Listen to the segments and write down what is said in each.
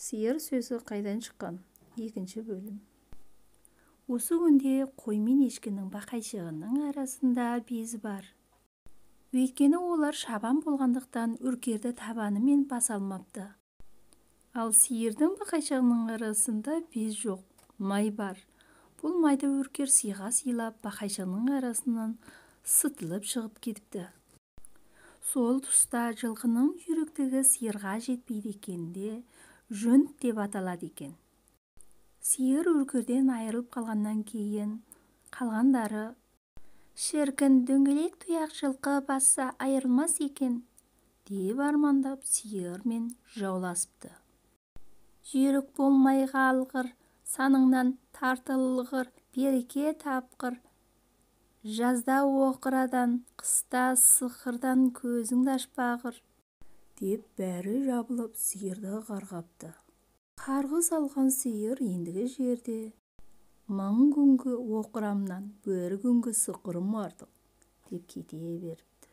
Сиыр сөзі қайдан шыққан? Екінші бөлім. Осы күнде қой мен ешкінің бақайшығының арасында без бар. Өйткені олар шабан болғандықтан үркерді табанымен баса алмапты. Ал сиырдың бақайшығының арасында без жоқ, май бар. Бұл майды үркер сыйға сыйлап, бақайшығының арасынан сытылып шығып кетіпті. Сол тұста жылқының жүйріктігі сиырға жетпейді екен де, жөнт деп аталады екен. Сиыр үркерден айырылып қалғаннан кейін қалғандары «Шіркін, дөңгелек тұяқ жылқы басса айырылмас екен» деп армандап сиырмен жауласыпты. «Жүйрік болмай қалғыр, саныңнан тартылғыр, береке тапқыр, жазда оқырадан, қыста сықырдан көзіңді ашпағыр» деп бәрі жабылып сиырды қарғапты. Қарғыс алған сиыр ендігі жерде «Мың күнгі оқырамнан бір күнгі сықырым артық» деп кете беріпті.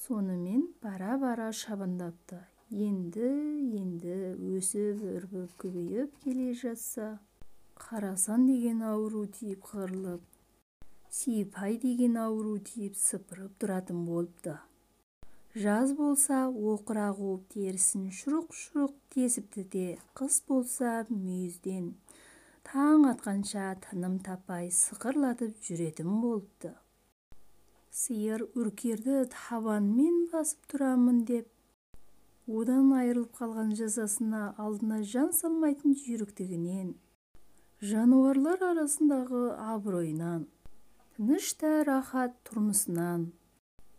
Сонымен бара-бара шабандапты. Енді-енді өсіп-өрбіп көбейіп келе жатса, қарасан деген ауру тиіп қырылып, сипай деген ауру тиіп сыпырып тұратын болыпты. Жаз болса оқыра қуып терісін шұрық-шұрық тесіпті де, қыс болса мүйізден таң атқанша тыным таппай сықырлатып жүретін болыпты. Сиыр үркерді табанымен басып тұрамын деп, одан айырылып қалған жазасына алдына жан салмайтын жүйріктігінен, жануарлар арасындағы абыройынан, тыныш та рахат тұрмысынан,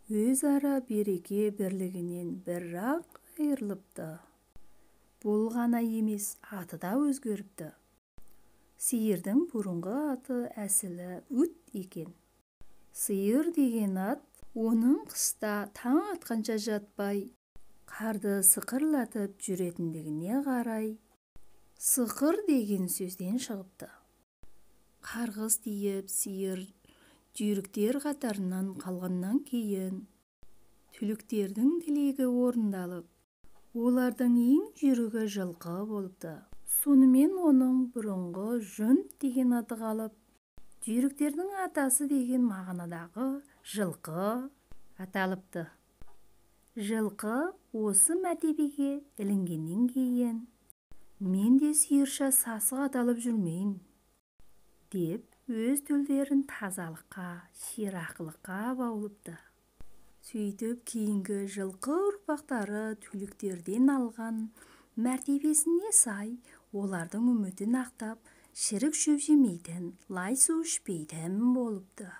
өзара береке бірлігінен бірақ айырылыпты. Бұл ғана емес, аты да өзгеріпті. Сиырдың бұрынғы аты әсілі Үт екен. Сиыр деген ат оның қыста таң атқанша жатпай, қарды сықырлатып жүретіндігіне қарай сықыр деген сөзден шығыпты. Қарғыс тиіп сиыр жүйріктер қатарынан қалғаннан кейін түліктердің тілегі орындалып, олардың ең жүйрігі жылқы болыпты. Сонымен оның бұрынғы Жөнт деген аты қалып, жүйріктердің атасы деген мағынадағы жылқы аталыпты. Жылқы осы мәртебеге ілінгеннен кейін «Мен де сиырша сасық аталып жүрмейін» деп өз төлдерін тазалыққа, ширақылыққа баулыпты. Сөйтіп кейінгі жылқы ұрпақтары түліктерден алған мәртебесіне сай олардың үмітін ақтап, шірік шөп жемейтін, лай су ішпейтін болыпты.